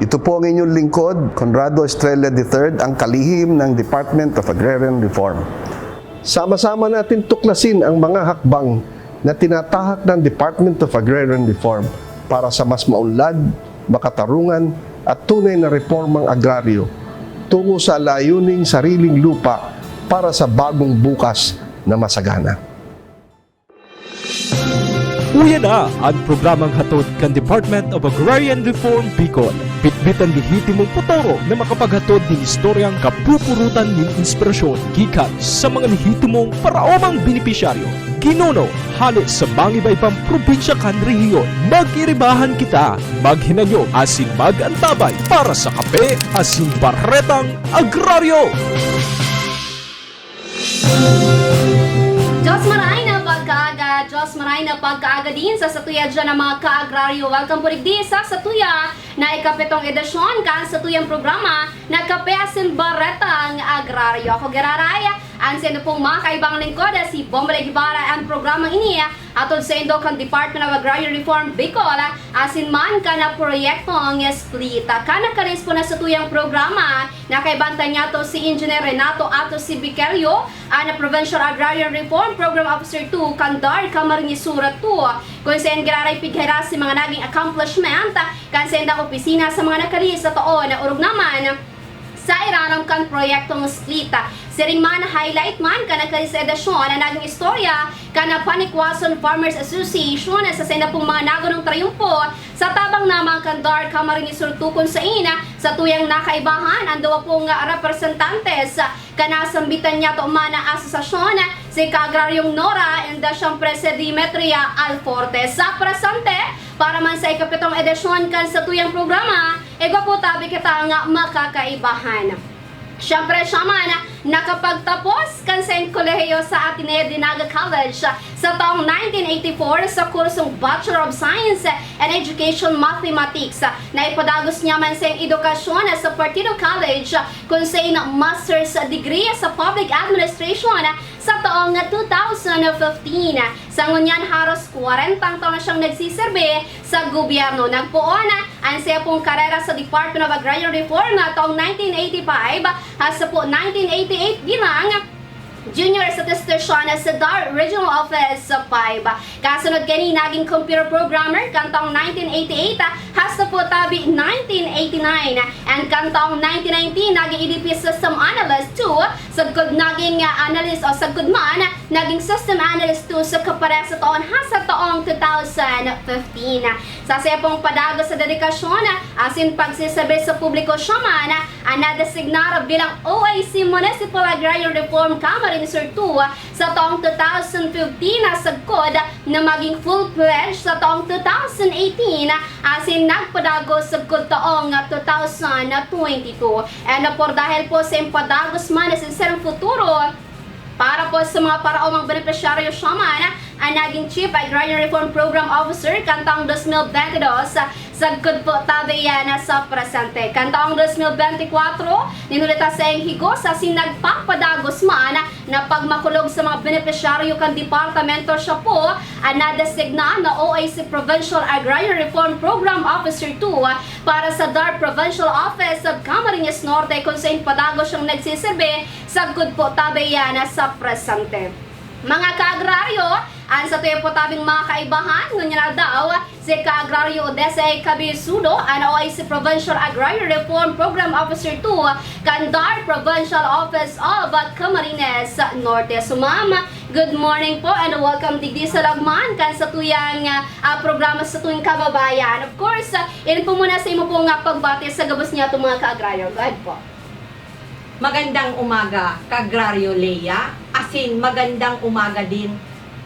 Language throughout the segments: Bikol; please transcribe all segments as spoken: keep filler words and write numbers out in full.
Ito po ang inyong lingkod, Conrado Estrella the third, ang kalihim ng Department of Agrarian Reform. Sama-sama natin tuklasin ang mga hakbang na tinatahak ng Department of Agrarian Reform para sa mas maunlad, makatarungan at tunay na reformang agraryo tungo sa layuning sariling lupa para sa bagong bukas na masagana. Uya na an programang hatod kan Department of Agrarian Reform Bicol. Bitbit an lehitimong potoro na makapaghatod nin istoryang kapupurutan nin inspirasyon gikan sa mga lehitimong paraomang benepisyaryo, ginuno, hale sa mangibaybang probinsya kan rehiyon. Mag-iribahan kita, maghinanyog asin mag-antabay para sa Kape asin Baretang Agraryo! Diyos maray na pagkaaga, Diyos maray na pagkaaga din sa satuya dyan ng mga ka-agraryo. Welcome po digdi sa satuya na ikapitong edisyon kan satuyang programa na Kape asin Baretang Agraryo. Ako giraray, ang sendo pong mga kaibang lingkod, si Bomba Guevara, ang programang ini atod saindo kan Department of Agrarian Reform Bicol, asin man kan proyektong SPLIT. Kan nakalis po na satuyang programa, nakaibanta niyato si Engineer Renato Atos Sibiquerio, an Provincial Agrarian Reform Program Officer two kan DAR Camarines Sur two, kun saen giraray pighiras si mga naging accomplishment kan saindang opisina sa mga nakalis na taon, orog naman sa irarom kan proyektong SPLIT. Siring man, highlight man kan nakalis na edisyon an naging istorya kan Panikwason Farmers Association sa sainda pong mga nagunong trayumpo sa tabang naman kan DAR Camarines Sur two, kun sain satuyang nakaibahan an duwa pong representantes kan nasambitan niyato man na asosasyon, si Ka-agraryong Nora and siyempre si Demetria Alforte. Sa presente, para man sa ikapitong edisyon kan satuyang programa, igwa po tabi kitang makakaibahan. Siyempre, siya man nakapagtapos kan saiyang kolehiyo sa Ateneo de Naga College sa taong nineteen eighty-four sa kursong Bachelor of Science in Education Mathematics. Naipadagos niya man saiyang edukasyon sa Partido College, kun sain master's degree sa Public Administration sa taong two thousand fifteen. Sa ngunyan, haros kwarentang taon na siyang nagsiserbi sa gobyerno. Nagpoon an saiya pong karera sa Department of Agrarian Reform na taong nineteen eighty-five hasta po nineteen eighty-eight bilang Junior Statistician sa DAR Regional Office five. Kasunod kani, naging computer programmer kan taong nineteen eighty-eight hasta po tabi nineteen eighty-nine. And kan taong nineteen ninety, naging E D P System Analyst two, sagkod naging, ah, analyst o sagkod man, naging System Analyst two sa kaparehas na taon hasta taong two thousand fifteen. Sa saiya pong padagos sa dedikasyon asin pagsiserbi sa publiko, siya man an nadesignar bilang O A C Municipal Agrarian Reform Camarines Sur two sa taong two thousand fifteen, sagkod na maging full-fledged sa taong two thousand eighteen, asin nagpadagos sagkod taong two thousand twenty-two. And for dahil po sa impadagos man na sinserong futuro, para po sa mga paraomang benepisyaryo, siya man an naging Chief Agrarian Reform Program Officer kan taong dos mil bentidós, sagkod po tabi iyan sa presente. Kan taong dos mil bentikwatro, ninulita sa iyang higos asin nagpapadagos man na pagmakulog sa mga benepisyaryo kan departamento, siya po an nadesigna na O A C Provincial Agrarian Reform Program Officer two para sa DAR Provincial Office of Camarines Norte, kun sain padagos siyang nagsiserbi sagkod po tabi iyan sa presente. Mga ka-agraryo, an satuya po tabing mga kaibahan ngunyan na aldaw, si Ka-agraryo Odessa A. Cabisudo, an O A C Provincial Agrarian Reform Program Officer two kan DAR Provincial Office of Camarines Norte. So, ma'am, good morning po and welcome digdi sa lagman kan satuyang, ah, programa sa tuwing kababayan. Of course, ah, ini po muna sa imo pong, ah, pagbati sa gabos niyato mga ka-agraryo. Go ahead po. Magandang umaga, Ka-agraryo Lea, asin magandang umaga din,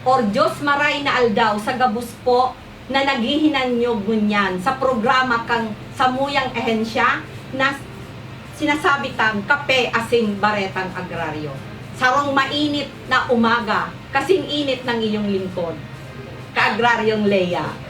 or Diyos maray na aldaw sa gabos po na naghihinanyog ngunyan sa programa kan samuyang ahensya na sinasabi tang Kape asin Baretang Agraryo. Sarong mainit na umaga, kasing init ng iyong lingkod, Ka-agraryong Lea.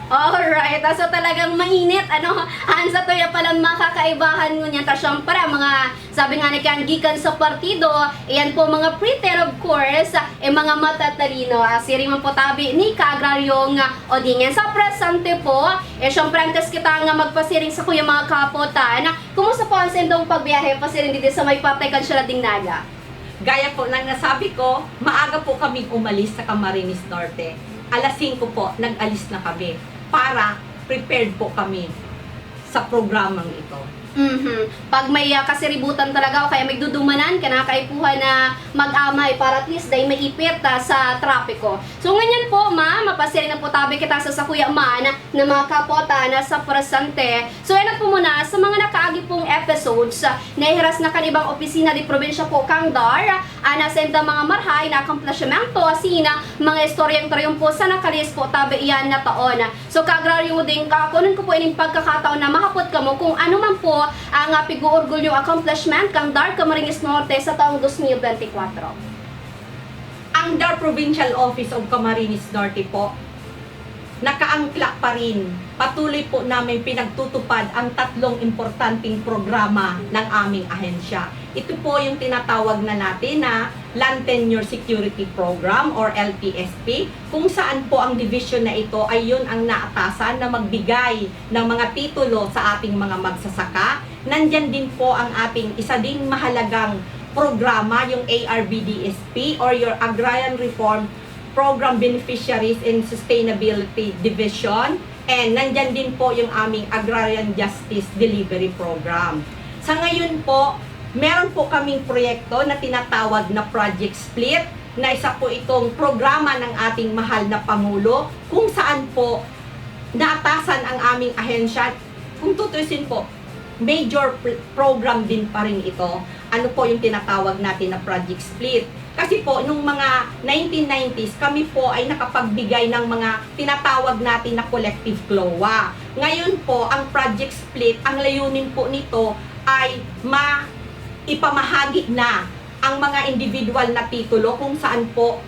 Alright, ah, so talagang mainit, ano? An satuya palan mga kakaibahan ngunyan, ta syempre, ang mga, sabi nga ni Ken, gikan sa partido, iyan po, mga pre-ten, of course, eh, mga matatalino. Ah, siring man po tabi ni Kaagraryong, ah, Oding. Sa presente po, eh, syempre, antes kita nga magpasiring sakuya mga kapotan, kumusta po ang saindong pagbiyahe pasiring didi sa may parte kan Ciudad Dingnaga? Gaya po ng nasabi ko, maaga po kaming umalis sa Camarines Norte. Alas singko po, nag-alis na kami para prepared po kami sa programang ito. Mhm. Pag may, ah, kasiributan talaga o kaya may dudumanan, kaipuhan na mag-amay para at least dai maipit, ah, sa trapiko. So, ngunyan po, ma'am, mapasiring na po tabi kita sa sakuya man na mga kapotan na sa presente. So, yan na po muna sa mga nakaagi pong episodes, ah, na ihiras na kan ibang opisina di probinsya po kan DAR, ah, na saindang mga marahay na akomplishmento, asin, ah, mga istoryang triyumpo sa nakalihis po tabi iyan na taon. So, Kaagraryong Oding, kakunon ko po ining pagkakataon na mahapot kamo kung ano man po ang, ah, pig-oorgulyong accomplishment kan DAR Camarines Norte sa taong dos mil benti kwatro. Ang DAR Provincial Office of Camarines Norte po, nakaangkla pa rin. Patuloy po namin pinagtutupad ang tatlong importanteng programa ng aming ahensya. Ito po yung tinatawag na natin na Land Tenure Security Program or L T S P, kung saan po ang division na ito ay yun ang naatasan na magbigay ng mga titulo sa ating mga magsasaka. Nandyan din po ang ating isa ding mahalagang programa, yung A R B D S P or your Agrarian Reform Program Beneficiaries and Sustainability Division. And nandyan din po yung aming Agrarian Justice Delivery Program. Sa ngayon po, meron po kaming proyekto na tinatawag na Project Split, na isa po itong programa ng ating mahal na Pangulo, kung saan po naatasan ang aming ahensya. Kung tutusin po, major pr-, program din pa rin ito. Ano po yung tinatawag natin na Project Split? Kasi po, nung mga nineteen nineties, kami po ay nakapagbigay ng mga tinatawag natin na collective CLOA. Ngayon po, ang Project Split, ang layunin po nito ay ma-, ipamahagi na ang mga individual na titulo kung saan po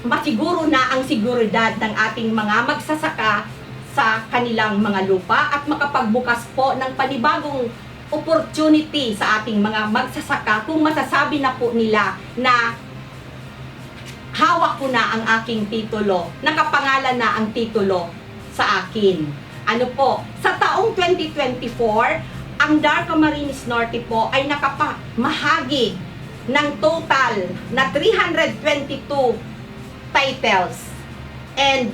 masiguro na ang seguridad ng ating mga magsasaka sa kanilang mga lupa at makapagbukas po ng panibagong opportunity sa ating mga magsasaka kung masasabi na po nila na hawak ko na ang aking titulo, nakapangalan na ang titulo sa akin. Ano po, sa taong twenty twenty-four, ang DAR Camarines Norte po ay nakapamahagi ng total na three hundred twenty-two titles and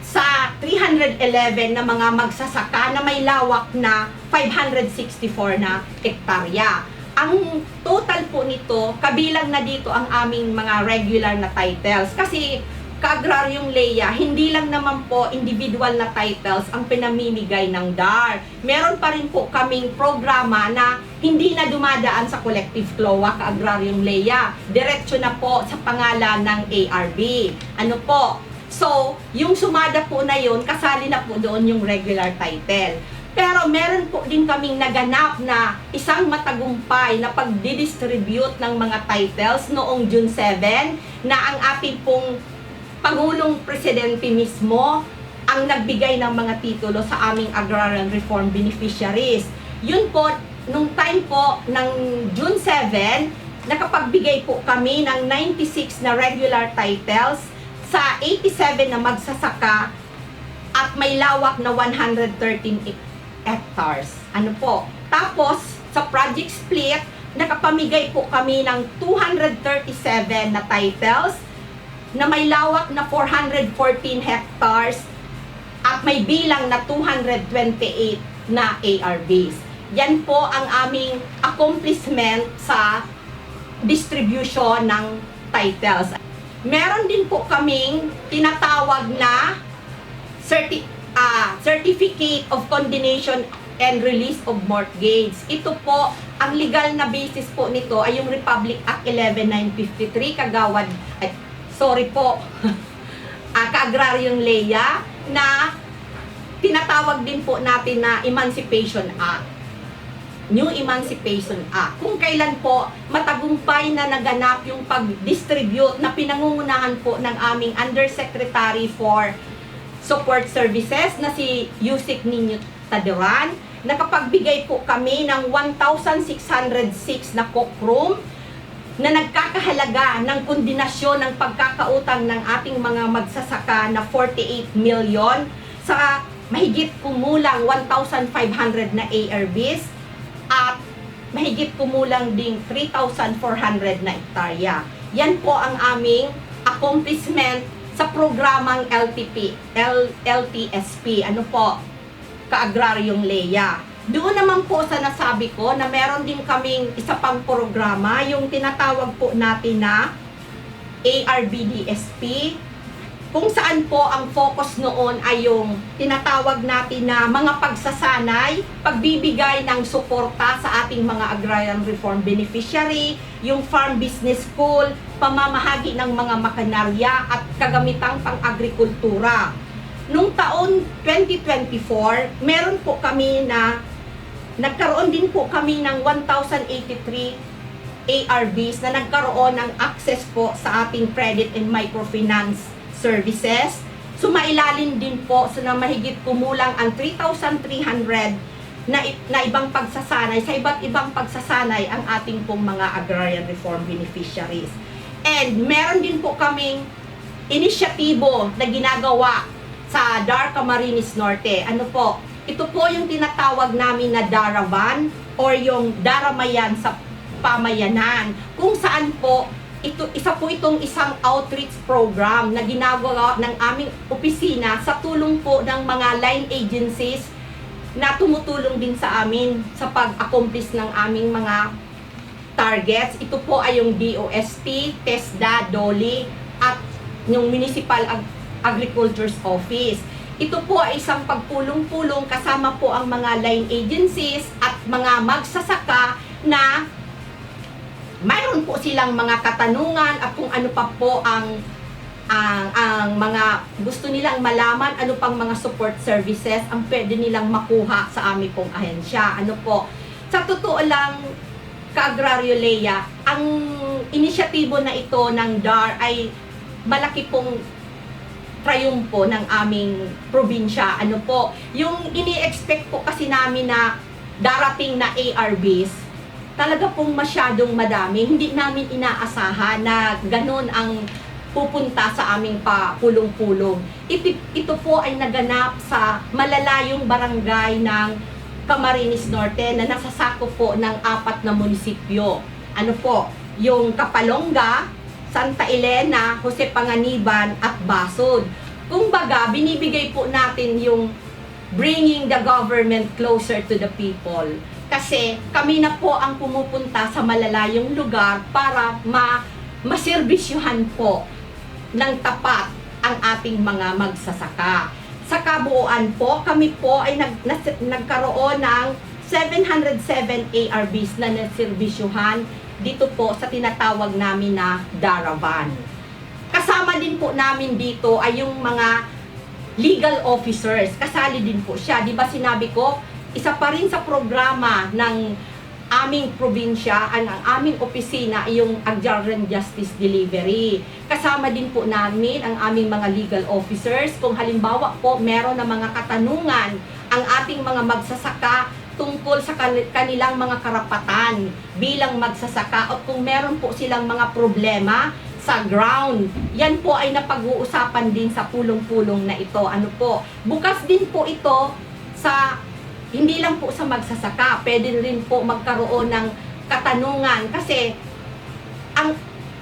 sa three hundred eleven na mga magsasaka na may lawak na five hundred sixty-four na hektarya. Ang total po nito, kabilang na dito ang aming mga regular na titles. Kasi, Kaagraryong Lea, hindi lang naman po individual na titles ang pinamimigay ng DAR. Meron pa rin po kaming programa na hindi na dumadaan sa collective CLOA, Kaagraryong Lea. Diretso na po sa pangalan ng A R B. Ano po? So, yung sumada po na yun, kasali na po doon yung regular title. Pero meron po din kaming naganap na isang matagumpay na pagdidistribute ng mga titles noong June seven, na ang ating pong Pangulong Presidente mismo ang nagbigay ng mga titulo sa aming Agrarian Reform Beneficiaries. Yun po, nung time po ng June seven, nakapagbigay po kami ng ninety-six na regular titles sa eighty-seven na magsasaka at may lawak na one hundred thirteen hectares. Ano po? Tapos, sa Project Split, nakapamigay po kami ng two hundred thirty-seven na titles na may lawak na four hundred fourteen hectares at may bilang na two hundred twenty-eight na A R Bs. Yan po ang aming accomplishment sa distribution ng titles. Meron din po kaming tinatawag na certi-, ah, Certificate of Condonation and Release of Mortgage. Ito po, ang legal na basis po nito ay yung Republic Act eleven nine fifty-three, Kagawad, ay, sorry po, ah, Kaagraryong Lea, na tinatawag din po natin na Emancipation Act. New Emancipation Act. Kung kailan po matagumpay na naganap yung pag-distribute na pinangungunahan po ng aming Undersecretary for support services na si Yusik Niño Taduran, nakapagbigay po kami ng one thousand six hundred six na cockroom na nagkakahalaga ng kondinasyon ng pagkakautang ng ating mga magsasaka na forty-eight million sa mahigit kumulang one thousand five hundred na A R Bs at mahigit kumulang ding three thousand four hundred na hektarya. Yan po ang aming accomplishment sa programang L T P, L-, L T S P. Ano po? Kaagraryong Lea. Doon naman po sa nasabi ko na meron din kaming isa pang programa, yung tinatawag po natin na A R B D S P, kung saan po ang focus noon ay yung tinatawag natin na mga pagsasanay, pagbibigay ng suporta sa ating mga agrarian reform beneficiary, yung farm business school, pamamahagi ng mga makinarya at kagamitang pang-agrikultura. Nung taon twenty twenty-four, meron po kami na, nagkaroon din po kami ng one thousand eighty-three A R Bs na nagkaroon ng access po sa ating credit and microfinance services. Sumailalim din po sa na mahigit kumulang ang three thousand three hundred na, i- na ibang pagsasanay, sa iba't ibang pagsasanay ang ating pong mga agrarian reform beneficiaries. And meron din po kaming inisyatibo na ginagawa sa DAR Camarines Norte. Ano po? Ito po yung tinatawag namin na Daravan or yung Daramayan sa pamayanan, kung saan po ito, isa po itong isang outreach program na ginagawa ng aming opisina sa tulong po ng mga line agencies na tumutulong din sa amin sa pag-accomplish ng aming mga targets. Ito po ay yung D O S T, TESDA, DOLE, at yung Municipal Ag- Agriculture's Office. Ito po ay isang pagpulong-pulong kasama po ang mga line agencies at mga magsasaka na mayroon po silang mga katanungan at kung ano pa po ang, ang, ang mga gusto nilang malaman, ano pang mga support services ang pwede nilang makuha sa amin pong ahensya. Ano po, sa totoo lang, Kaagraryo Lea, ang inisyatibo na ito ng DAR ay malaki pong triumpo ng aming probinsya. Ano po, yung ini-expect po kasi namin na darating na A R Bs, talaga pong masyadong madami. Hindi namin inaasahan na ganun ang pupunta sa aming papulong-pulong. Iti-, ito po ay naganap sa malalayong barangay ng Camarines Norte na nasasakop po ng apat na munisipyo. Ano po, yung Capalonga, Santa Elena, Jose Panganiban, at Basud. Kumbaga, binibigay po natin yung bringing the government closer to the people. Kasi kami na po ang pumupunta sa malalayong lugar para ma-, maserbisyuhan po ng tapat ang ating mga magsasaka. Sa kabuuan po, kami po ay nag-, nas-, nagkaroon ng seven hundred seven A R Bs na naserbisyuhan dito po sa tinatawag namin na Daravan. Kasama din po namin dito ay yung mga legal officers. Kasali din po siya. Di ba sinabi ko, isa pa rin sa programa ng aming probinsya, ang, ang aming opisina ay yung Agrarian Justice Delivery. Kasama din po namin ang aming mga legal officers. Kung halimbawa po, meron na mga katanungan ang ating mga magsasaka tungkol sa kan-, kanilang mga karapatan bilang magsasaka at kung meron po silang mga problema sa ground, yan po ay napag-uusapan din sa pulong-pulong na ito. Ano po, bukas din po ito sa, hindi lang po sa magsasaka, pwede rin po magkaroon ng katanungan kasi ang,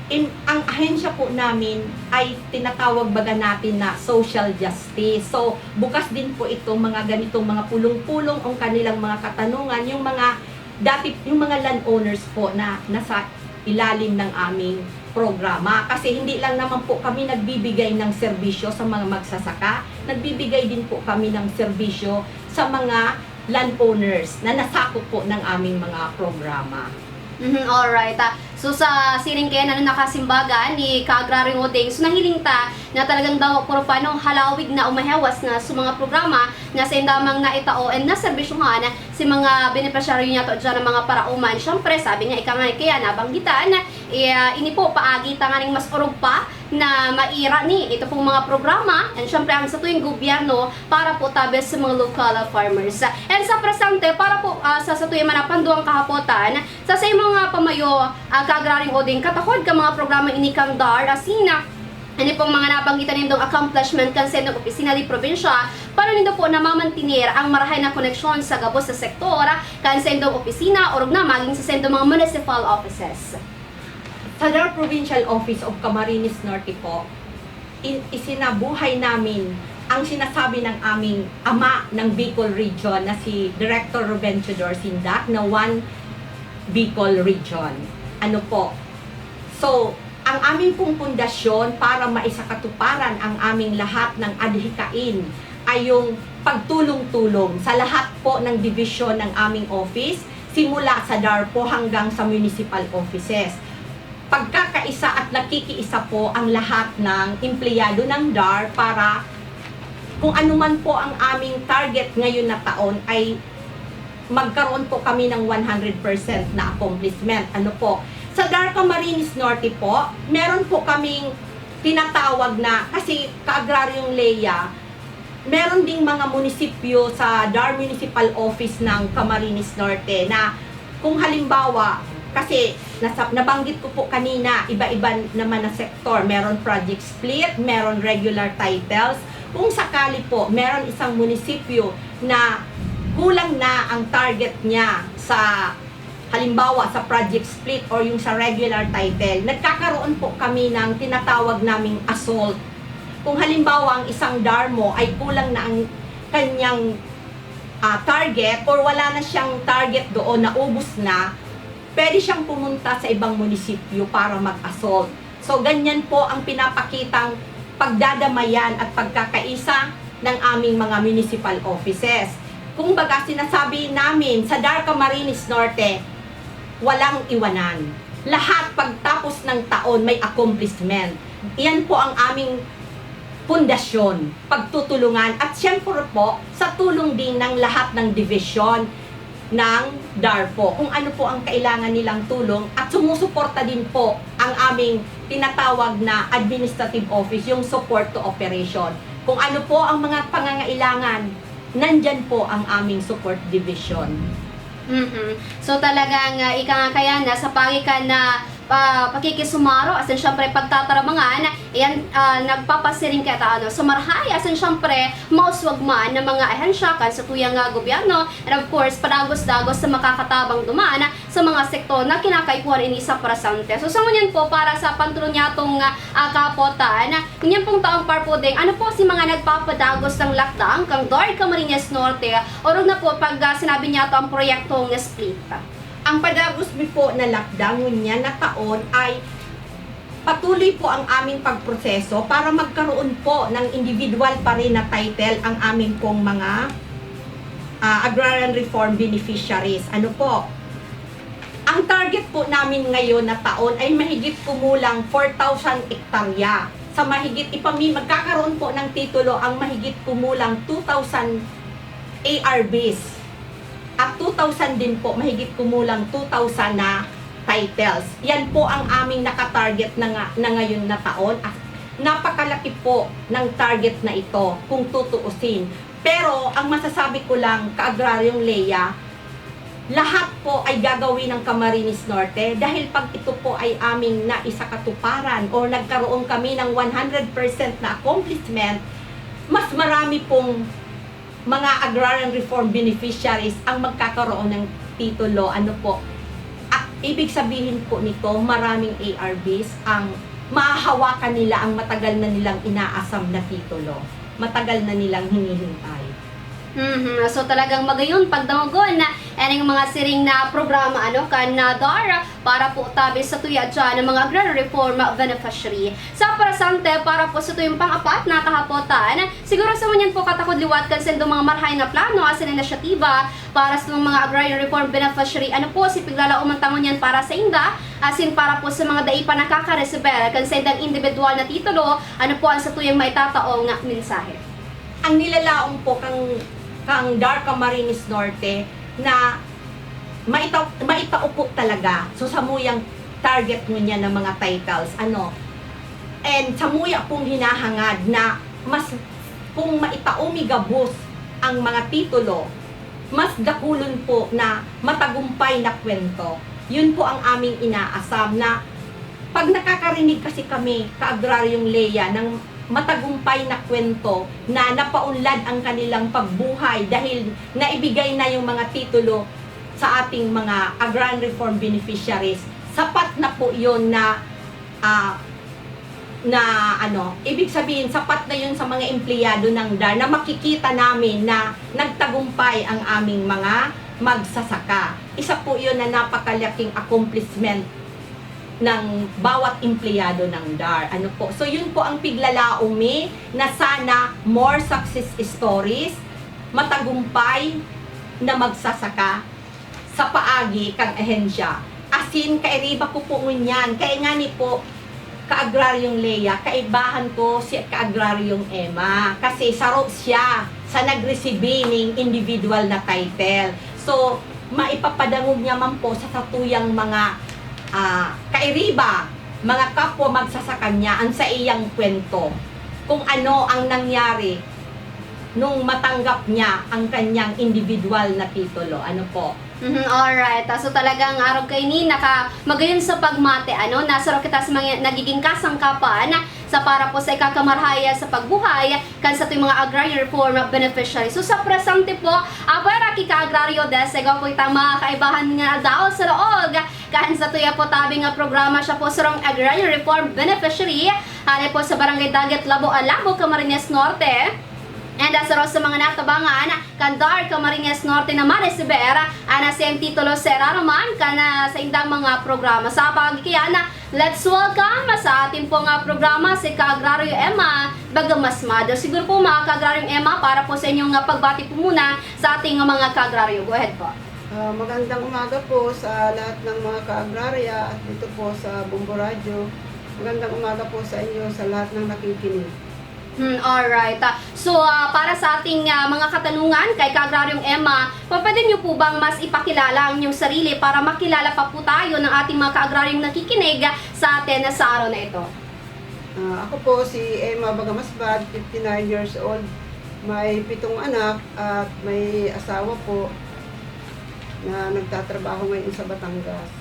in, ang ahensya po namin ay tinatawag baga natin na social justice. So, bukas din po itong mga ganitong mga pulong-pulong o kanilang mga katanungan, yung mga dati, yung mga landowners po na nasa ilalim ng aming programa. Kasi hindi lang naman po kami nagbibigay ng serbisyo sa mga magsasaka, nagbibigay din po kami ng serbisyo sa mga landowners na nasakop po ng aming mga programa. Mhm, alright. Ah, so sa siring kaya na nakasimbagan ni Kaagraryong Oding, so nahiling ta na talagang dawa puro panong halawig na umahewas na sa mga programa na sa indamang naitao and naserbisyuhan si mga benepisyaryo niya to dyan ng mga parauman. Siyempre, sabi nga, ika nga kaya nabanggitan, eh, ini po, paagi tanganing mas orog pa na maira ni ito pong mga programa, and syempre ang satuyang gobyerno para po tabi sa mga local farmers. And sa presente, para po, ah, sa satuyang mga panduang kahapotan, sa, sa imong mga pamayo, ah, Ka-Agraryong Oding, katakod kan mga programa ini kan DAR, asin na, ano pong mga nabanggitan nindong accomplishment kan sa indong opisina di probinsya, paano nindo po namamantener ang marahay na koneksyon sa gabos na sektor, kan sa indong opisina, orog na maging sa, sa indong mga municipal offices? Sa DAR Provincial Office of Camarines Norte po, i-, isinabuhay namin ang sinasabi ng aming ama ng Bicol Region na si Director Ruben Teodor Sindak na One Bicol Region. Ano po? So, ang aming pong pundasyon para maisakatuparan ang aming lahat ng adhikain ay yung pagtulong-tulong sa lahat po ng dibisyon ng aming office, simula sa DAR po hanggang sa municipal offices. Pagkakaisa at nakikiisa po ang lahat ng empleyado ng DAR para kung ano man po ang aming target ngayon na taon ay magkaroon po kami ng one hundred percent na accomplishment. Ano po? Sa DAR Camarines Norte po, meron po kaming tinatawag na, kasi Ka-Agraryong Lea, meron ding mga munisipyo sa DAR Municipal Office ng Camarines Norte na kung halimbawa, kasi nasa, nabanggit ko po kanina, iba-iba naman na sektor. Meron project split, meron regular titles. Kung sakali po, meron isang munisipyo na kulang na ang target niya sa, halimbawa, sa project split or yung sa regular title, nagkakaroon po kami ng tinatawag naming assault. Kung halimbawa, ang isang DAR mo ay kulang na ang kanyang, ah, target or wala na siyang target doon, naubos na, pwede siyang pumunta sa ibang munisipyo para mag-assault. So, ganyan po ang pinapakitang pagdadamayan at pagkakaisa ng aming mga municipal offices. Kumbaga, sinasabi namin sa DAR Camarines Norte, walang iwanan. Lahat pagtapos ng taon may accomplishment. Iyan po ang aming pundasyon, pagtutulungan, at siyempre po sa tulong din ng lahat ng division ng DAR po, kung ano po ang kailangan nilang tulong, at sumusuporta din po ang aming tinatawag na administrative office, yung support to operation. Kung ano po ang mga pangangailangan, nandyan po ang aming support division. Mhm. So, talagang, ah, ika nga kaya na sa pagikan na, ah, pakikisumaro, asin siyempre pagtataramangan, iyan, ah, nagpapasiring kita, ano, sa marahay, asin siyempre mauswag man na mga ahensya kan satuyang, ah, gobyerno, and of course, padagos-dagos sa makakatabang duman sa mga sektor na kinakaipuhan ini sa presente. So, sa ngunyan po, para sa pantulon niyatong, ah, ah, kapotan, ngunyan pong taong Parpuding, ano po si mga nagpapadagos ng lakdang kang DAR Camarines Norte, orog na po pag, ah, sinabi niyato ang proyektong split? Ang padagos mi po na lakdang ngunyan na taon ay patuloy po ang aming pagproseso para magkaroon po ng individual pa rin na title ang aming pong mga, ah, agrarian reform beneficiaries. Ano po? Ang target po namin ngayon na taon ay mahigit kumulang four thousand hektarya. Sa mahigit ipami-, magkakaroon po ng titulo ang mahigit kumulang two thousand A R Bs. At two thousand din po, mahigit kumulang two thousand na titles. Yan po ang aming nakatarget na nga, na ngayon na taon. At napakalaki po ng target na ito kung tutuusin. Pero ang masasabi ko lang, Ka-Agraryong Lea, lahat po ay gagawin ng Camarines Norte dahil pag ito po ay aming naisakatuparan or nagkaroon kami ng one hundred percent na accomplishment, mas marami pong mga agrarian reform beneficiaries ang magkakaroon ng titulo. Ano po? Ah, ibig sabihin po nito, maraming A R Bs ang mahahawakan nila, ang matagal na nilang inaasam na titulo. Matagal na nilang hinihintay. Mhm. So, talagang magayon pagdangogon na ining mga siring na programa, ano, kan, ah, DAR para po tabi sa tuya dyan ng mga agrarian reform beneficiary. Sa presente, para po sa tuyong pang-apat na kahapotan, siguro sa ngunyan po katakod liwat kan sindong mga marahay na plano asin inisyatiba para sa mga agrarian reform beneficiary, ano po, si piglalaoman ta ngunyan para sa inda, asin para po sa mga dai pa nakakaresibir kan saindang individual na titulo, ano po ang satuyang maitataong mensahe? Ang nilalaom po kang, kang DAR Camarines Norte na maita-, maitao po talaga. So, samuyang target ngunyan ng mga titles, ano, And samuya pong hinahangad na mas, kung maitao mi gabos ang mga titulo, mas dakulon po na matagumpay na kwento. Yun po ang aming inaasam na pag nakakarinig kasi kami, Ka-agraryong Lea, ng matagumpay na kwento na napaunlad ang kanilang pagbuhay dahil naibigay na yung mga titulo sa ating mga agrarian reform beneficiaries, sapat na po yun na, ah, na ano, ibig sabihin, sapat na yun sa mga empleyado ng DAR na makikita namin na nagtagumpay ang aming mga magsasaka. Isa po yun na napakalaking accomplishment ng bawat empleyado ng DAR. Ano po? So, yun po ang piglalaom mi na sana more success stories, matagumpay na magsasaka sa paagi kan ahensya. Asin, kairiba ko po ngunyan. Kaya nga ni po, Ka-agraryong Lea, kaibahan ko si Ka-agraryong Emma. Kasi saro siya sa nagresibi ning individual na title. So, maipapadangog niya man po sa satuyang mga, ah, kairiba, mga kapwa magsasaka niya, ang saiyang kwento. Kung ano ang nangyari nung matanggap niya ang kanyang individual na titulo. Ano po? Mhm, alright. Ah, so talagang arog kaini, naka, magayon sa pagmate, ano, na saro kita sa mga nagiging kasangkapan sa para po sa ikakamarhaya sa pagbuhay kan satong mga agrarian reform beneficiary. So sa presente po, ah, pwera ki Ka-agraryo, desigo po itang mga kaibahan nga aldaw sa laog kan satuya po tabing nga programa. Siya po sarong agrarian reform beneficiary, hale po sa Barangay Dagat Labo, Alabo, Camarines Norte. And, ah, saro sa mga natabangan kan DAR Camarines Norte na maresiber, ah, na siyang titulo seraro man kan, ah, saindang mga programa. Sa pagkiyan, ah, let's welcome sa ating pong, ah, programa si Ka-agraryo Emma Bagamasmado. Siguro po, mga Ka-agraryong Emma, para po sa inyong, ah, pagbati po muna sa ating mga Ka-agraryo. Go ahead po. Ah, magandang umaga po sa lahat ng mga ka-agrarya at dito po sa Bombo Radyo. Magandang umaga po sa inyo, sa lahat ng nakikinig. Hmm, alright. Ah, so, ah, para sa ating, ah, mga katanungan kay Ka-agraryong Emma, pwede niyo po bang mas ipakilala ang inyong sarili para makilala pa po tayo ng ating mga ka-agraryong nakikinig sa atin sa araw na ito? Ah, ako po si Emma Bagamasbad, fifty-nine years old. May pitong anak at may asawa po na nagtatrabaho ngayon sa Batangas.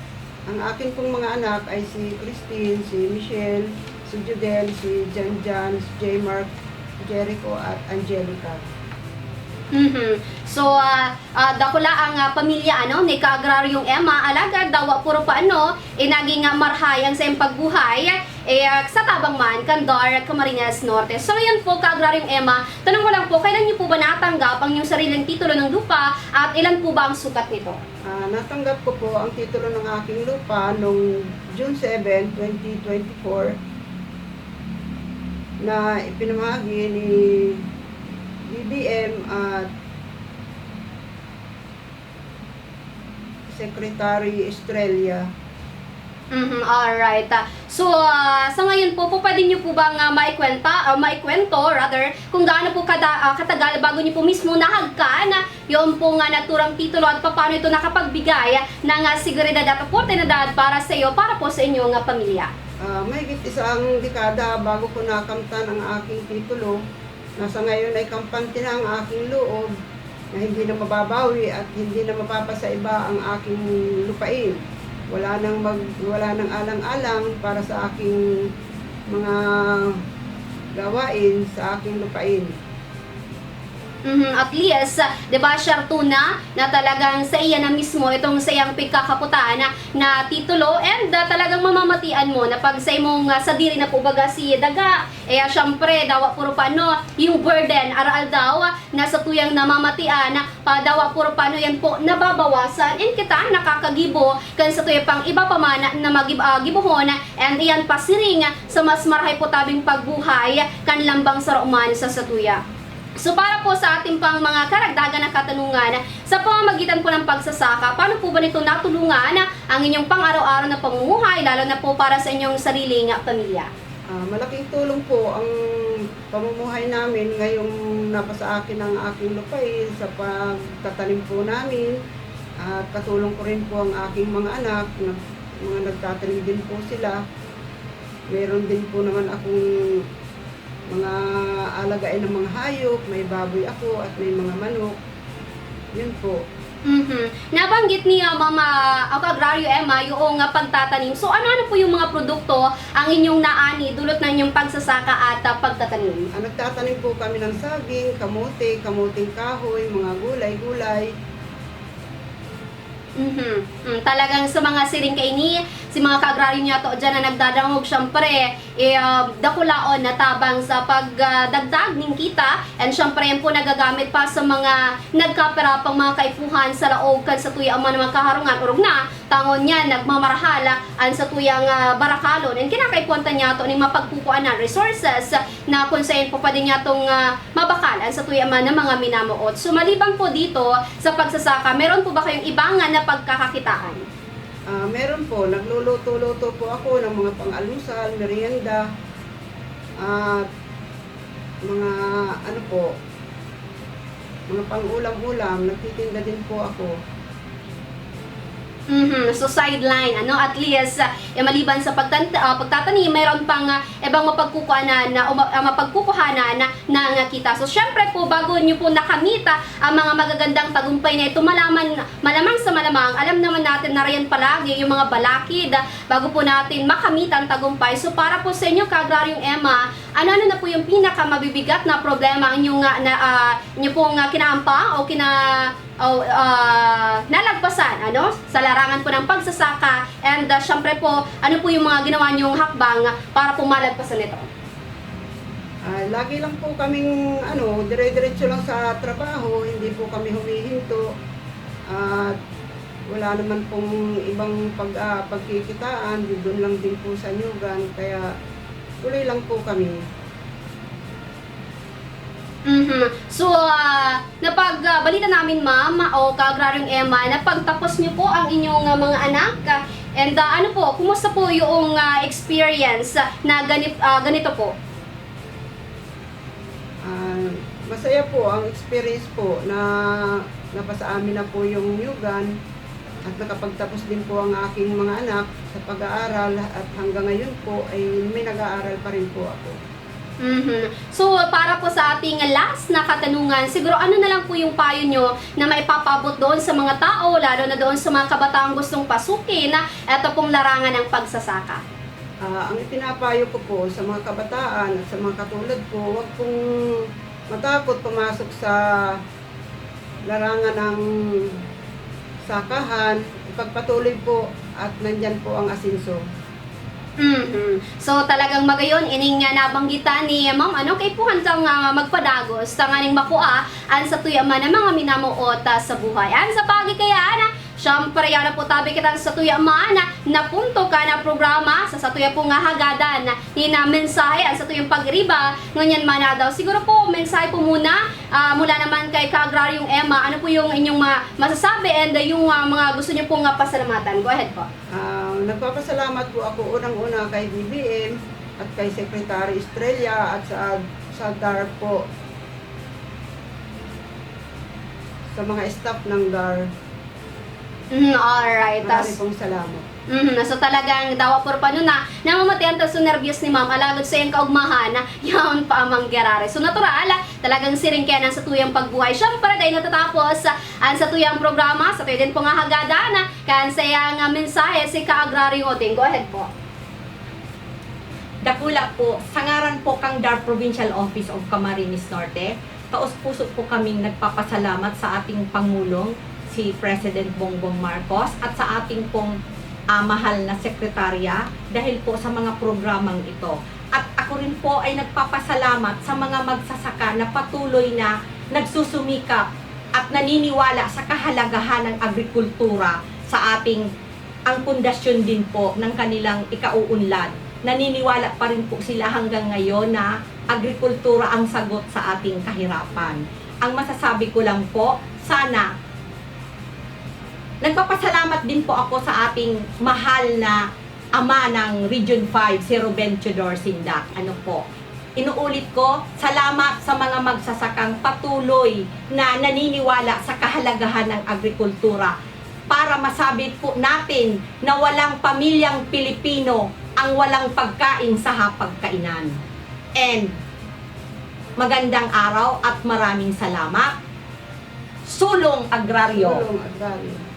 Ang akin pong mga anak ay si Christine, si Michelle, si Judel, si Janjan, si Jmark, Jericho at Angelica. Mhm. So, ah, ah, dakula ang, ah, pamilya, ano, ni Ka-agraryong Emma, alagad dawa puro pa, ano, eh, naging, ah, marhay ang saiyang pagbuhay, eh, ah, sa tabang man kan DAR Camarines Norte. So, yun po, Ka-agraryong Emma, tanong ko lang po, kailan niyo po ba natanggap ang inyong sariling titulo ng lupa at ilan po ba ang sukat nito? Ah, natanggap ko po ang titulo ng aking lupa noong June seven, twenty twenty-four, na ipinamahagi ni B B M at Secretary Estrella. Mhm, alright. Ah, so, ah, sa ngayon po, po, pwede niyo po bang, ah, maikwenta, or maikwento, rather, kung gaano po kada, ah, katagal bago niyo po mismo nahagkan, ah, yun po nga naturang titulo at papaano ito nakapagbigay ng, ah, seguridad at oportunidad para sa iyo, para po sa inyong, ah, pamilya? Ah, mahigit isang dekada bago ko nakamtan ang aking titulo. Nasa ngayon ay kampante na ang aking loob na hindi na mababawi at hindi na mapapasaiba ang aking lupain. Wala nang mag-, wala nang alang-alang para sa aking mga gawain sa aking lupain. Mhm, at least, ah, 'di ba, siyerto na na talagang sa iya na mismo itong sa iyang pagkakaputaan na, na titulo, and, ah, talagang mamamatian mo na pag sa imong, ah, sadiri na po baga si daga, eh, ah, siyempre, dawa puro pa, ano, yung burden, aral daw, ah, na sa tuyang namamatian, ah, dawa puro pa, ano, yan po, nababawasan, and kita nakakagibo kan sa tuya pang iba pa man na magib-, ah, gibohon, and iyan pasiring sa mas marahay po tabing pagbuhay kan lambang saro man sa satuya. So, para po sa ating pang mga karagdagan na katanungan, sa pamamagitan po ng pagsasaka, paano po ba nito natulungan ang inyong pang-araw-araw na pamumuhay, lalo na po para sa inyong sariling pamilya? Ah, malaking tulong po ang pamumuhay namin ngayong napa sa akin ang aking lupain sa pagtatanim po namin, at katulong ko rin po ang aking mga anak, nag-, mga nagtatanim din po sila. Meron din po naman akong mga alagain ng mga hayop, may baboy ako at may mga manok. Yun po. Mhm. Nabanggit ni, ah, Ma'am, ah, o Ka-Agraryo Emma, yung, ah, pagtatanim. So, ano-ano po yung mga produkto ang inyong naani dulot ng inyong pagsasaka at, ah, pagtatanim? Ah, nagtatanim po kami ng saging, kamote, kamoteng kahoy, mga gulay-gulay. Mhm. Mm, talagang sa mga siring kaini, si mga ka-agraryo niyato diyan na nagdadangog, syempre, eh, ah, dakulaon na tabang sa pag, ah, dagdag nin kita, and syempre, yan po nagagamit pa sa mga nagkapira pang mga kaipuhan sa laog kan satuya man mga kaharungan, orog na, tangon niya, nagmamarahal, ah, an satuyang, ah, barakalon, and kinakaipuhan ta niyato nin mapagkukuanan, resources, na kun saen po pwede niyatong, ah, mabakal an satuya man na mga minamoot. So, maliban po dito sa pagsasaka, meron po ba kayong iba nga napagkakakitaan? Ah, meron po, nagluluto-luto po ako ng mga pang-almusal, merienda, at mga ano po, mga pang-ulam-ulam, nagtitinda din po ako. Mhm. So, sideline, ano, at least, ah, eh, maliban sa pagtan-, ah, pagtatanim, mayroon pang, ah, ibang mapagkukuhanan na, o ma-, ah, mapagkukuhanan na, na nga kita. So, syempre po, bago nyo po nakamit, ah, ang mga magagandang tagumpay na ito, malaman, malamang sa malamang, alam naman natin na riyan palagi yung mga balakid, ah, bago po natin makamit ang tagumpay. So, para po sa inyo, Ka-Agraryong Emma, ano-ano na po yung pinakamabibigat na problema ang inyong, ah, na, ah, inyo pong, ah, kinaampa o kina-, o, ah, nalagpasan, ano, sa larangan po ng pagsasaka? And, ah, syempre po, ano po yung mga ginawa niyong hakbang para po malagpasan ito? Ah, lagi lang po kaming, ano, dire-diretso lang sa trabaho, hindi po kami humihinto. At wala naman pong ibang pag-, ah, pagkikitaan, doon lang din po sa nyugan, kaya tuloy lang po kami. Mhm. So, ah, napag, ah, balita namin, ma'am, o Ka-Agraryong Emma, na pagtapos niyo po ang inyong, ah, mga anak, ah, and, ah, ano po, kumusta po yung, ah, experience, ah, na ganit-, ah, ganito po? Ah, masaya po ang experience po na napasa amin na po yung nyugan at nakapagtapos din po ang aking mga anak sa pag-aaral at hanggang ngayon po ay may nag-aaral pa rin po ako. Mhm. So, para po sa ating last na katanungan, siguro ano na lang po yung payo nyo na maipapaabot doon sa mga tao, lalo na doon sa mga kabataang gustong pasukin na eto pong larangan ng pagsasaka? Ah, ang ipinapayo ko po sa mga kabataan at sa mga katulad ko, wag pong matakot pumasok sa larangan ng sakahan, ipagpatuloy po at nandyan po ang asenso. Mhm. So, talagang magayon, ining nga nabanggitan ni Ma'am, ano, kaipuhan kang, ah, magpadagos, tanganing makua an satuya man ang mga minamoot, ah, sa buhay. An sa pagi kaya, na, syempre, yan na po tabi kita sa satuya man, na punto ka na programa, sa satuya po nga hagadan, ni na mensahe, an satuyang pagriba, ngunyan man na daw. Siguro po, mensahe po muna, ah, mula naman kay Ka-Agraryong Emma, ano po yung inyong ma-, masasabi and, ah, yung, ah, mga gusto niyo pong, ah, pasalamatan? Go ahead po. Ah, nagpapasalamat po ako unang-una kay B B M at kay Secretary Estrella at sa, sa DAR po, sa mga staff ng DAR. Mhm, alright. Marami Tas, pong salamat. mhm, so talagang dawa por pa nun na namamatian ta so nervyos ni ma'am, alagad sa iyang kaugmahan na yaon pa amang gerare. So natural, ah, talagang siring kaya na sa tuyang pagbuhay. Siyempre, dahil natatapos, ah, ang sa tuyang programa, sa tuyang pangahagadan, ah, kan sa iyang, ah, mensahe si Ka-Agraryo Oding. Go ahead po. Dakula po, sa ngaran po kang DAR Provincial Office of Camarines Norte, taos-puso po kaming nagpapasalamat sa ating Pangulong, si President Bongbong Marcos, at sa ating pong, ah, mahal na sekretarya dahil po sa mga programang ito. At ako rin po ay nagpapasalamat sa mga magsasaka na patuloy na nagsusumikap at naniniwala sa kahalagahan ng agrikultura sa ating ang pundasyon din po ng kanilang ikauunlad. Naniniwala pa rin po sila hanggang ngayon na agrikultura ang sagot sa ating kahirapan. Ang masasabi ko lang po, sana nagpapasalamat din po ako sa ating mahal na ama ng Region five, si Ruben Teodor Sindak. Ano po? Inuulit ko, salamat sa mga magsasakang patuloy na naniniwala sa kahalagahan ng agrikultura. para masabi po natin na walang pamilyang Pilipino ang walang pagkain sa hapagkainan. And magandang araw at maraming salamat. Sulong Agraryo.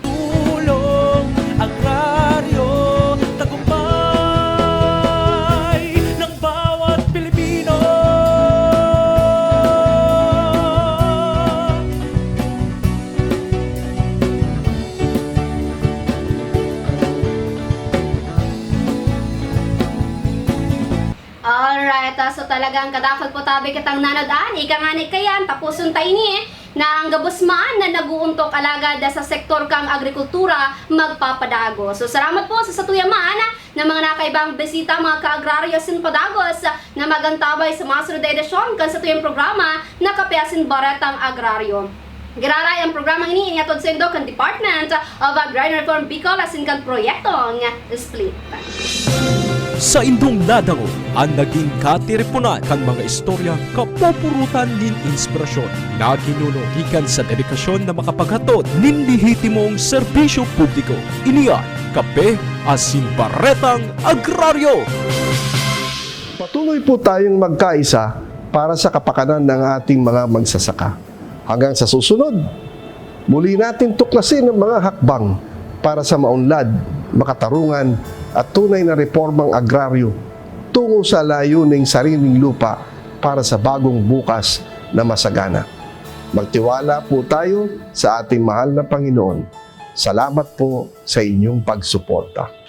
Tulong Agraryo, tagumpay ng bawat Pilipino. Alright, ah, so talagang kadakul po tabi kitang nanodan. Ika nga ni kayan, tapuson ta ini na ang gabos man na nag-uuntok alagad sa sektor kang agrikultura magpapadago. So salamat po sa satuya man na mga nakaibang bisita, mga ka-agraryo asin padagos na magantabay sa masunod na edisyon kan satuyang programa na Kape asin Baretang Agraryo. Giraray ang programang ini iniatod saindo kan Department of Agrarian Reform Bicol asin kan proyektong Split. Saindong nadangog an naging katiriponan kan mga istorya kapupurutan nin inspirasyon na ginuno gikan sa dedikasyon na makapaghatod nin lehitimong serbisyo publiko. Ini an Kape asin Baretang Agraryo. Patuloy po tayong magkaisa para sa kapakanan ng ating mga magsasaka. Hanggang sa susunod, muli natin tuklasin ang mga hakbang para sa maunlad, makatarungan at tunay na reformang agraryo tungo sa layuning sariling lupa para sa bagong bukas na masagana. Magtiwala po tayo sa ating mahal na Panginoon. Salamat po sa inyong pagsuporta.